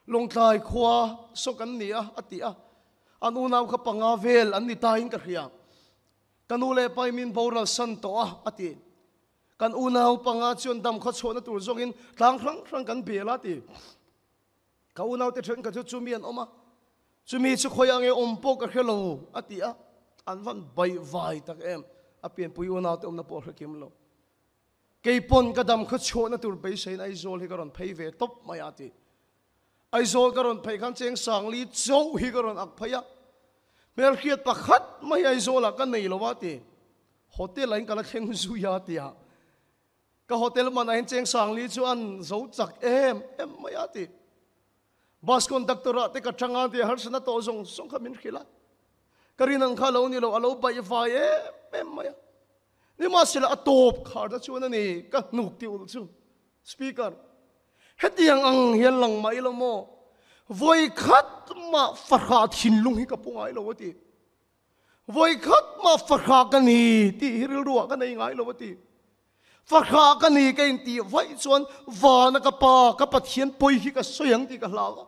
Speaker 2: Lawngtlai khua saw kan ni a a ti a, an unau kha panga vel an ni ta in ka hria. Ka nu leh pa in min boral san tawh a a ti. Kan unau panga chuan dam khaw chhuahna tur zawngin tlang hrang hrang kan bel a a ti. Ka unaute thenkhat chu chumi an awm a, chumi chu khawiah nge awm pawh ka hre lo, a ti a. An van baih vai tak em, a pianpui unaute awmna pawh a hre kim lo. Kei pawn ka dam khaw chhuahna tur beiseiin Aizawl hi ka rawn phei ve tawp mai a, a ti. Aizawl ka rawn phei khan cheng Sangli chauh hi ka rawn ak phei a. Hmelhriat pakhat mai Aizawlah ka nei lo a ti. Hotel ah in ka la thleng zui a ti a. Ka hotel man ah hian cheng sangli chu an zo chak em em mai a ti. Bus conductor ah te ka tang a ti a, harsatna tawh zawng zawng kha min hrilh a. Ka rin ang kha lo ni lo, a lo baih vai em em mai a. Nimahsela a tawp khar ta chuan a ni ka hnuk ti ulh chu. Speaker, Hetiang ang hian lang mai lo maw? Vawi khat mah fahrah thinlung hi ka pu ngai lo a ti. Vawi khat mah fahrah ka ni tih hi rilruah ka nei ngai lo a ti. Fahrah ka ni ka intih vaih chuan vana ka pa, ka Pathian pawi hi ka sawi ang tih ka hlau a.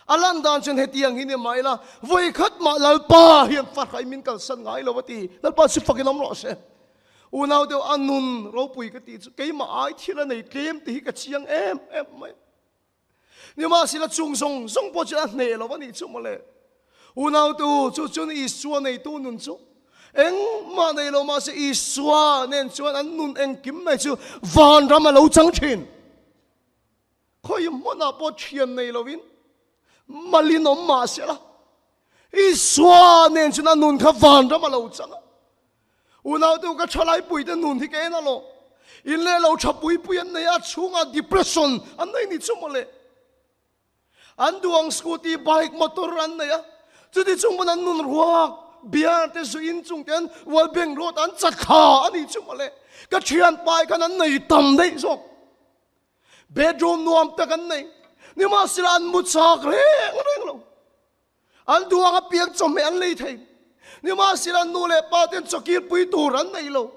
Speaker 2: A lan dan chuan hetiang hi ni mah ila, vawi khat mah Lalpa hian fahrah min kalsan ngai lo a ti. Lalpa chu fakin awm rawh se. Unau deuh a nun ropui ka tih chu keimah ai thil a nei tlem tih hi ka chiang em em mai. Nimahsela chung zawng zawng pawh chu a hneh lo a nih chu mawle. Unau tu chu chuan Isua neitu nun chu engmah nei lo mahse Isua nen chuan an nun engkim mai chu vanram a lo chang thin. Khawi hmunah pawh thian nei loin malin awm mah sela, Isua nen chuan a nun kha vanram a lo chang a. Unaute u ka thalaipui te nun hi ka en a lo. In leh lo tha pui pui an nei a, chhungah depression an nei ni chu mawle. An duh ang scooty, bike, motor an nei a, chuti chung pawn an nun ruak, beer te zu in chung te an World Bank road an chat thla a ni chu mawle. Ka thianpa hi khan an nei tam daih zawk. Bedroom nuam tak an nei. Nimahsela an mu chak reng reng lo. An duh ang apiang chawhmeh an lei thei. Nimahsela an nu leh pa ten chawkir pui tur an nei lo.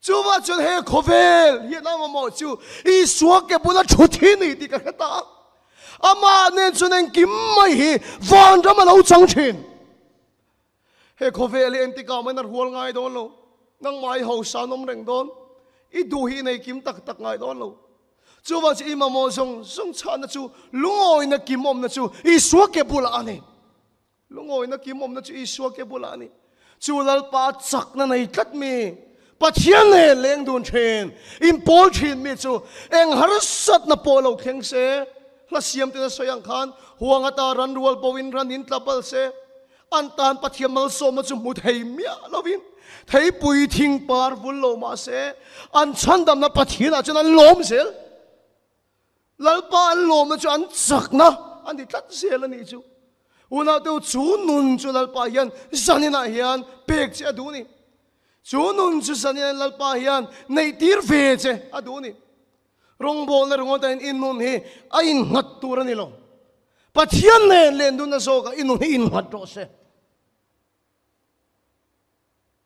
Speaker 2: Chuvah chuan he khawvel hian a mamawh chu Isua ke bula thu thi ni tih ka hre ta a. Amah nen chuan engkim mai hi vanram a lo chang thin. He khawvel hi entikah mah in a rual ngai dawn lo. Nangmah i hausa an awm reng dawn. I duh hi i nei kim tak tak ngai dawn lo. Chuvang chu i mamawh zawng zawng chhahna chu lungawina kim awmna chu Isua ke bulah a ni. Lungawina kim awmna chu Isua ke bulah a ni. Chu Lalpa chakna nei tlat mi, Pathian nen leng dun thin, inpawl thin mi chu eng harsatna pawh lo thleng se, hla siam ten a sawi ang khan huang ata ran rual bo in ran in tla bal se, An tan Pathian malsawmna chu hmu thei miah lovin theipui thing par vul lo mah se an chhandamna Pathianah chuan an lawm zel. Lalpa an lawmna chu an chakna a ni tlat zel a nih chu. Unaute u, chu nun chu Lalpa hian zaninah hian pek che a duh a ni. Chu nun chu zaninah Lalpa hian neihtir ve che a duh a ni. Rawngbawlna ringawt ain i nun hi a innghat tur a ni lo. Pathian nen len dunna zawkah i nun hi innghat rawh se.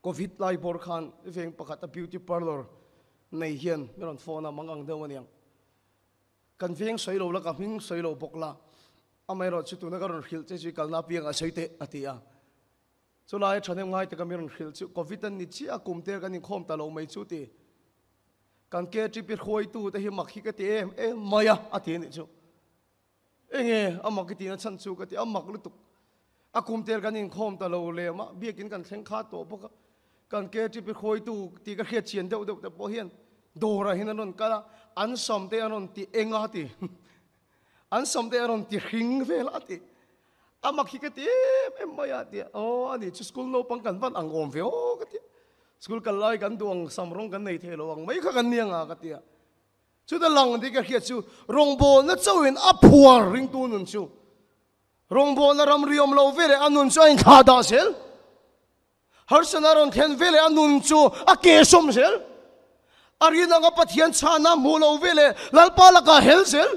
Speaker 2: Covid lai bawr khan veng pakhat a beauty parlour nei hian min rawn phone a, mang ang deuh aniang. Kan veng sawi lo la, ka hming sawi lo bawk la, amaherawh chu tuna ka rawn hrilh che chu i kalna apiangah sawi teh a ti a. Chulai a thahnem ngai taka min rawn hrilh chu Covid an ni chiah a, kum tel kan inkhawm ta lo mai chu ti. Kan KTP hruaitu te hi mak hi ka ti em em mai a, a ti a nih chu. Enge a mak i tihna chhan chu ka ti, a mak lutuk. A kum tel kan inkhawm ta lo lem a, biakin kan thleng kha tawh bawk a. Kan KTP hruaitu tih ka hriat chian deuh deuh te pawh hian dawrah hian an rawn kal a, an sam te an rawn ti eng a ti. An sam te a rawn ti hring vel a ti. A mak hi ka ti em em mai a ti a. Aw a ni chu school naupang kan van ang awm ve aw ka ti a. School kal lai kan duh ang sam rawng kan nei thei lo ang mai kha kan ni anga ka ti a. Chuta lang dik a hriat chu rawngbawlna chauhin a phuar ringtu nun chu. Rawngbawlna ram ri awm lo veleh a nun chu a inthlah dah zel. Harsana rawn thlen veleh a nun chu a ke sawm zel. A rin anga Pathian chhana hmuh lo veleh Lalpa lakah hel zel.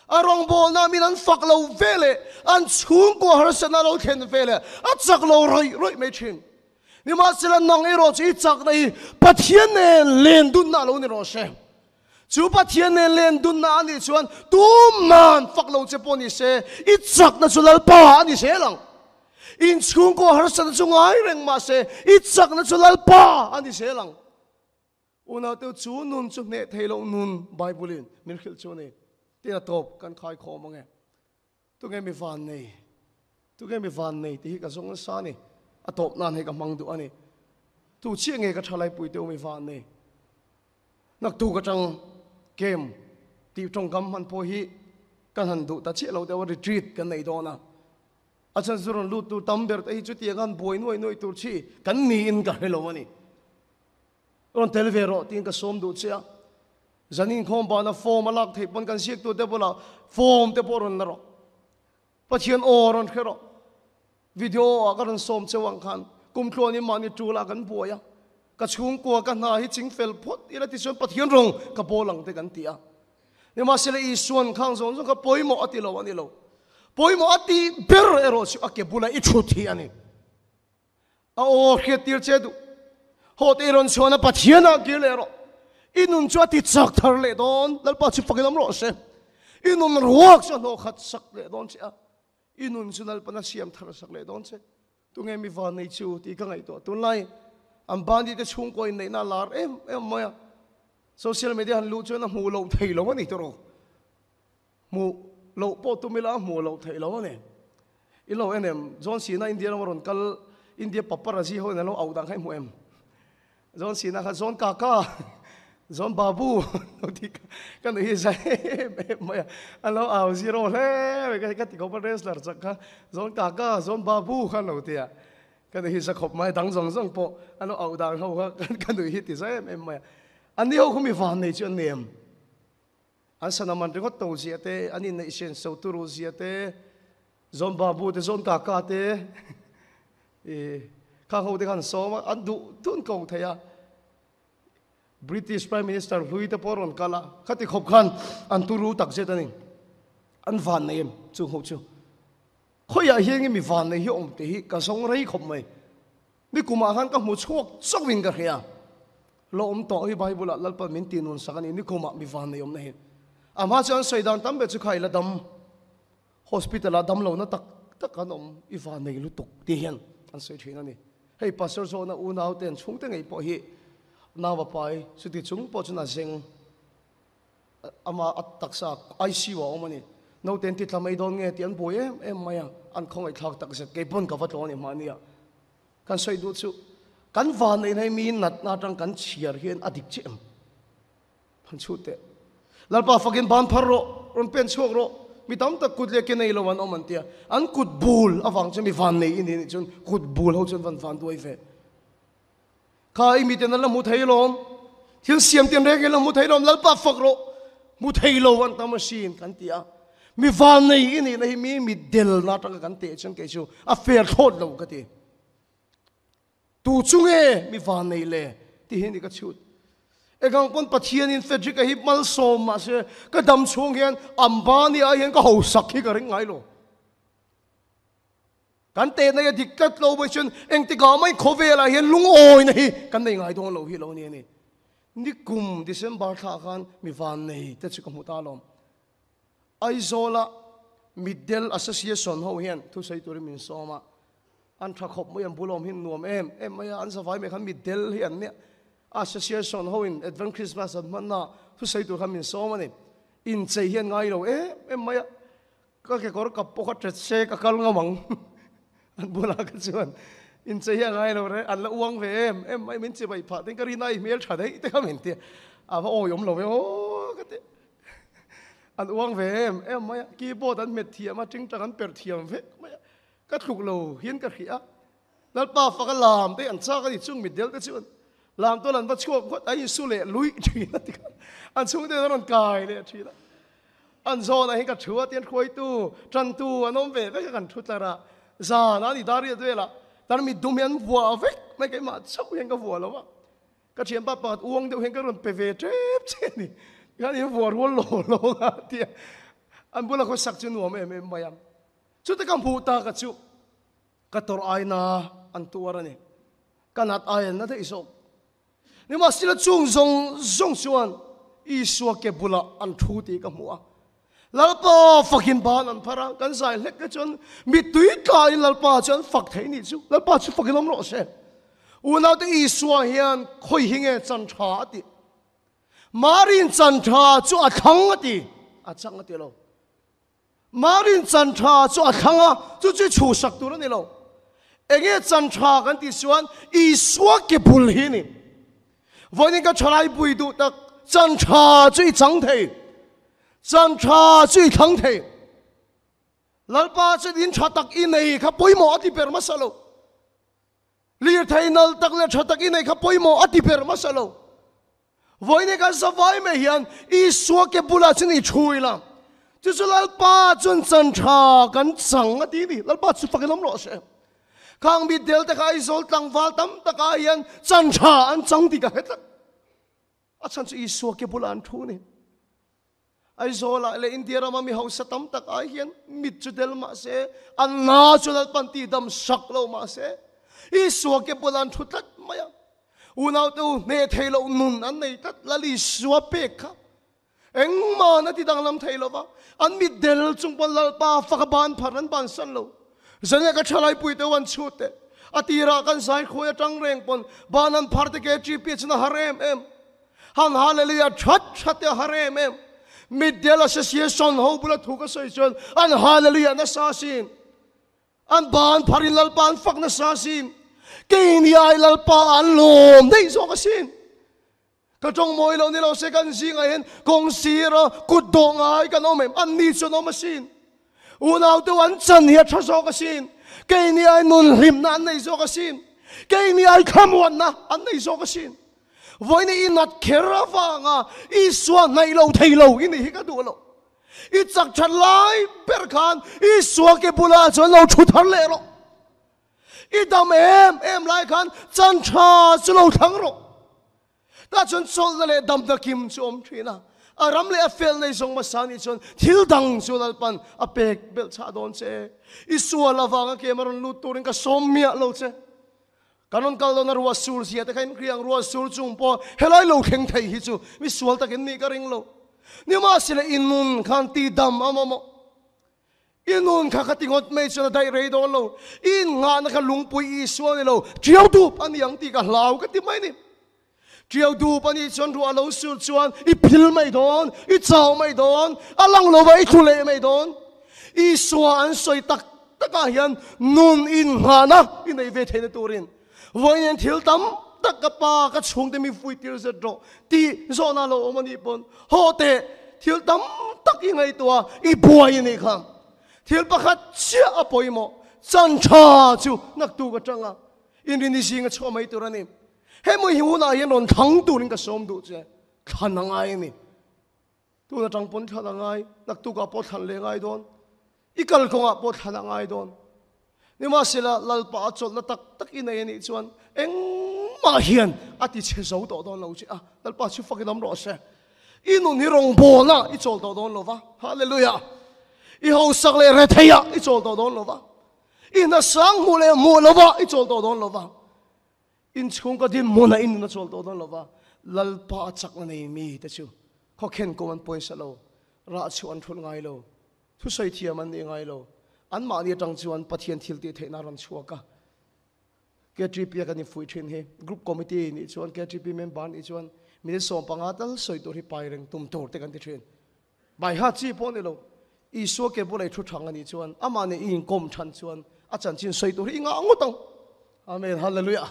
Speaker 2: A rawngbawlna min an fak lo veleh an chhungkua harsana lo thlen veleh a chak lo rawih rawih mai thin. Nimahsela nang erawh chu i chakna hi Pathian nen len dunna lo ni rawh se. Chu Pathian nen len dunna a nih chuan tuman fak lo che pawh ni se, i chakna chu Lalpa a ni zel ang. Inchhungkaw harsatna chu ngai reng mah se, i chakna chu Lalpa a ni zel ang. Unaute chu nun chu hneh thei loh nun Bible-in min hrilh chu a ni. Tin a tawp kan khai khawm ang e. Tunge mi van nei? Tunge mi van nei tih hi ka zawng nasa a ni. A tawp nan hei ka hmang duh a ni. Tu chiah nge ka thalaipui te u mi van nei? Naktuk atang camp tih tawngkam hman pawh hi kan han duh ta chiah lo deuh a, retreat kan nei dawn a. A chhan chu rawn lut tur tam ber te hi chutiang an buai nuai nuai tur chi kan niin ka hre lo a ni. Rawn tel ve rawh tiin ka sawm duh che a. Zan inkhawm bana form a lak theih pawn kan ziaktu te bulah form te pawh rawn la rawh. Pathian aw rawn hre rawh. Video ah ka rawn sawm cheu ang khan kum tluanin mahni tul ah kan buai a, ka chhungkua ka hna hi ching fel phawt ila tichuan Pathian rawng ka bawl ang te kan ti a. Nimahsela Isuan khang zawng zawng kha pawimawh a ti lo a ni lo. Pawimawh a tih ber erawh chu a ke bula i thut hi a ni. A aw hriat tir che duh. Haw te i rawn chhuan a Pathian ah kir leh rawh. I nun chu a ti chak thar leh dawn. Lalpa chu fakin awm rawh se. I nun ruak chu a hnawh khat sak leh dawn che a. I nun chu Lalpan a siam thar sak leh dawn che. Tunge mi van nei chu tih ka ngaihtuah tunlai an bandi te chhungkaw inneihna a lar em em mai a. Social media han luh chuan a hmuh loh thei lo a ni tawrh. Hmuh loh pawh tum ila a hmuh loh theih lo a ni. I lo en em? John Cena India rama rawn kal India paparazzi ho in an lo auh dan kha i hmu em? John Cena kha John Kaka, John Babu lo ti kha ka nuih hi zai em em mai a. An lo au zero hle mai ka ti khawp a wrestler chak kha John Kaka, John Babu kha an lo ti a. Ka nuih hi za khawp mai dang zawng zawng pawh an lo auh dan ho kha ka nuih hi ti zai em em mai a. Anni ho khu mi van nei chu an ni em? An sana man ringawt to zia te, an inneih sian so turu zia te, Zawn Babu te, Zawn Kaka te i khang ho te khan sawm a, an duh dun ko thei a. British Prime Minister hlui te pawh rawn kal a, khati khawp khan an turu tak zet a ni. An van nei em chung ho chu. Khawiah hian nge mi van nei hi awm te hi ka zawng rei khawp mai. Ni kumah khan ka hmu chhuak chauhin ka hria. Lo awm tawh hi Bible-ah Lalpan min ti nun sak a ni, ni kumah mi van nei awmna hi. A hma chuan sawi dan tam ber chu kha i la dam. Hospital-ah dam lohna tak tak an awm, i van nei lutuk tih hian an sawi thin a ni. Hei Pastor zawhna unau te an chhungte ngei pawh hi nau a pai, chuti chung pawh chuan a zeng. Ama a taksa ICU ah a awm a ni. Naute an ti tla mai dawn nge tih an buai em em mai a, an khawngaihthlak tak zet. Kei pawn ka va tlawn i mahnia kan sawi duh chu kan van neih hi mi natna atang kan chhiar hian a dik chiah em? Han chhut teh. Lalpa fakin ban phar rawh, rawn pen chhuak rawh. Mi tam tak kut leh ke nei lo an awm an tia. An kut bul avang chuan mi van nei i ni nih chuan kut bul ho chuan van van duai ve. Kha i miten an la hmu thei lawm. Thil siam ten reng in la hmu thei lawm. Lalpa fak rawh. Hmu thei lo an tam asin kan ti a. Mi vannei i nihna hi mi mi del na atanga kan teh chuan kei chu a fair thlawt lo ka ti. Tu chu nge mi vannei le ti hi ni ka chhut. Engang pawn Pathianin Frederick-a hi malsawm mahse ka dam chhung hian Ambani ah hian ka hausak hi ka ring ngai lo. Kan tehna hi a dik tlat lo mai chuan engtikah mai khawvelah hian lungawina hi kan nei ngai dawn lo hi lo ni a ni. Nikum December thla khan mi vannei te chu ka hmu ta alawm. Aizawla Middle Association ho hian thusawi turin min sawm a, an tha khawp mai an bulawm hi nuam em em mai a, an zavai mai khan Middle hi an nia. Association ho in Advent Christmas an hmanna ah thusawi tur khan min sawm a ni. Inchei hi an ngai lo em em mai a. Ka kekawr kap pawh kha ṭet se ka kal ngam ang. An bulah ka chuan inchei hi a ngai lo re, an la uang ve em em mai min chibai phah tin ka rin a i hmel ṭha daih te kha min ti a, a va awiawm lo ve aw ka ti. An uang ve em em mai a, keyboard an hmet thiam a, ṭingṭang an perh thiam vek mai a, ka tluk lo hian ka hrih a. Lalpa faka lam te an chak a ni chung mitdel te chuan lam tual an va chhuak ngawt a insu leh luih ṭhin a ti khan an chhungte an rawn kai leh ṭhin a. An zawnah hian ka thu a tian hruaitu, tantu an awm ve vek a kan thu tlar a, zan a ni dar riat velah tar mit dum hi an vuah vek mai keimah chauh hian ka vuah lo a, ka thianpa pakhat uang deuh hian ka rawn pe ve tep che a ni, tikhan in vuah rual lo lo a tia an bula khawsak chu nuam em em mai a, chute ka hmuh tak a chu ka tawrh aina an tuar a ni, ka nat ai an na daih zawk. Nimahsela chung zawng zawng chuan Isua ke bulah an thu tih ka hmu a. Lalpa fakin ban an phar a, kan zai hlek te chuan mittui tlaiin Lalpa chu an fak thei nih chu. Lalpa chu fakin awm rawh se. Unaute Isua hian khawi hi nge chan tha a tih? Marin chan tha chu a thlang a ti, a chang a ti lo. Marin chan tha chu a thlang a, chu chu chhuhsak tur a ni lo. Enge chan tha kan tih chuan Isua ke bul hi a ni. Vawiin ka thalai pui duh tak, chan tha chu i chang thei, chan tha chu i thlang thei. Lalpa chuan in tha tak i nei kha pawimawh a ti ber hmasa lo. Lirthei nal tak leh tha tak i nei kha pawimawh a ti ber hmasa lo. Vawiin kan savai mai hian Isua ke bulah chuan i thu ila, chu chu Lalpa chuan chan tha kan chang a ti ni. Lalpa chu fakin awm rawh se. Khang mitdel te kha Aizawl tlangval tam takah hian chan tha an chang tih ka hre tlat. A chhan chu Isua ke bulah an thu ni. Aizawlah leh India rama mi hausa tam tak ai hian mit chu del mah se, an na chu Lalpan ti dam sak lo mah se, Isua ke bulah an thu tlat mai a. Unaute u, hneh thei loh nun an nei tlat, Lal Isua pek kha engmah na ti danglam thei lo va, an mit del chung pawn Lalpa faka ban phar an bansan lo. Zane ka thalai te u an chhut teh, a tirah kan zai khawi atang reng pawn ban an phar te KTP chuan a har em em. Han Hallelujah that that te a har em em. Mitdel Association ho bula thu ka sawi chuan an Hallelujah nasa sin. An ban pharin Lalpa an fak nasa sin. Keini ai Lalpa an lawm daih zawk asin. Ka tawng mawi lo ni lo se kan zingah hian kawng sira kut dawh ngai kan awm em? An ni chuan awm asin. Unau te an chan hi a tha zawk asin. Keini ai nun hlimna an nei zawk asin. Keini ai thlamuanna an nei zawk asin. Vawiin i nat kher avanga Isua hnaih lo thei lo i nih hi ka duh lo. I chak that lai ber khan Isua ke bulah chuan lo thu thar leh rawh. I dam em em lai khan chan tha chu lo thlang rawh. Tah chuan chawlhna leh damna kim chu awm thin a. A ram leh a fel nei zawng hmasa nih chuan thil dang chu Lalpan a pek belh chhah dawn che. Isua lavanga kem a rawn lut turin ka sawm miah lo che. Kan rawn kal dawn a ruah sur zia te kha in hria ang, ruah sur chung pawh helai lo thleng thei hi chu mi sual takin nih ka ring lo. Nimahsela i nun khan ti dam a mawmawh. I nun kha ka ti ngawt mai chuan a daih rei dawn lo. I innghahna kha lungpui Isua ni lo, ṭiau dup a ni ang tih ka hlau ka ti mai ni. Ṭiau dup a nih chuan ruah lo sur chuan i phil mai dawn, i chau mai dawn, a lang lo va i thu leh mai dawn. Isua an sawi tak takah hian nun innghahna i nei ve theihna turin vawiin thil tam tak ka pa ka chhungte mi fuitir zet rawh tih zawhna lo awm a nih pawn haw teh thil tam tak i ngaihtuah i buai a nih kha. Thil pakhat chiah a pawimawh, chan tha chu naktuk atanga inrini zinga chhuah mai tur a ni. Hemi hi hunah hian rawn thlang turin ka sawm duh che, thlan a ngai a ni. Tun atang pawn thlan a ngai, naktukah pawh thlan leh ngai dawn, i kalkawngah pawh thlan a ngai dawn. Nimahsela, Lalpa a chawlhna tak tak i nei a nih chuan engmah hian a ti chhe zo tawh dawn lo che a, Lalpa chu fakin awm rawh se. I nun hi rawngbawlna i chawl tawh dawn lo va, Hallelujah! I hausak leh retheiah i chawl tawh dawn lo va, i hnasang hmuh leh hmuh lovah i chawl tawh dawn lo va. Inchhung ka dinhmunah i nun a chawl tawh dawn lo va, Lalpa a chakna nei mi te chu khawkhen kum an pawisa lo, rah chhuah an thulh ngai lo, thusawi thiam an nih ngai lo. Anmahni atang chuan Pathian thil tih theihna a rawn chhuak a. KTP a kan infuih thin hi Group Committee nih chuan KTP member nih chuan minute 15 tal sawi tur hi pai reng tum tur te kan ti thin. Baiha chi pawh ni lo, Isua ke bula i thu thang a nih chuan, amah nen i inkawm than chuan a chanchin sawi tur hi i ngah ngawt ang. Amen, Hallelujah.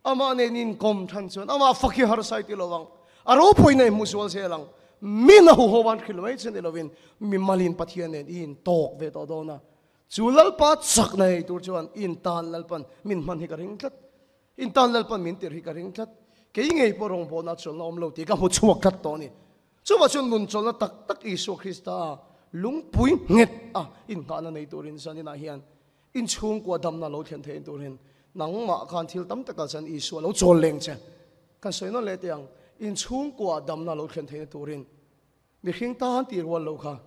Speaker 2: Amah nen i inkawm than chuan amah fak hi harsa i ti lo ang. A ropui nei hmu zual zel ang. Min a huho an hrilh mai che ni lovin mi malin Pathian nen i intawk ve tawh dawn a. Chu Lalpa chakna ei tur chuan i intan Lalpan min hman hi ka ring tlat. Intan Lalpan min tirh hi ka ring tlat. Kei ngei pawh rawngbawlna chawlhna awm lo tih ka hmu chhuak tlat tawh a ni. Chuvah chuan nun chawlhna tak tak Isua Krista lungpui nghet a inngahna nei turin zaninah hian inchhungkua damna lo thlen theih turin nangmah khan thil tam takah chuan Isua lo chawl leng che. Kan sawi nawn leh teh ang, inchhungkua damna lo thlen theihna turin mihring tan tih rual lo kha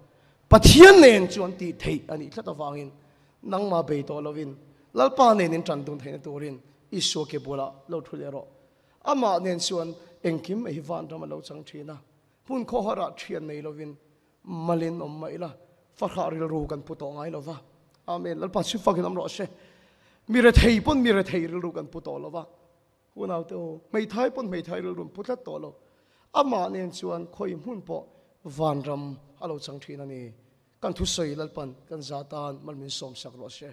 Speaker 2: Pathian nen chuan tih theih a nih tlat avangin nangmah bei tawh lovin Lalpa nen in tan dun theihna turin Isua ke bulah lo thu leh rawh. Amah nen chuan engkim mai hi vanram a lo chang thin a, hmun khawharah thian nei lovin malin awm mah ila, fahrah rilru kan pu tawh ngai lo va. Amen. Lalpa chu fakin awm rawh se. Mi rethei pawn mi rethei rilru kan pu tawh lo va. Unaute aw, hmeithai pawn hmeithai rilru an pu tlat tawh lo. Amah nen chuan khawi hmun pawh vanram a lo chang thin a ni. Kan thusawi Lalpan kan za tan mal min sawmsak rawh se.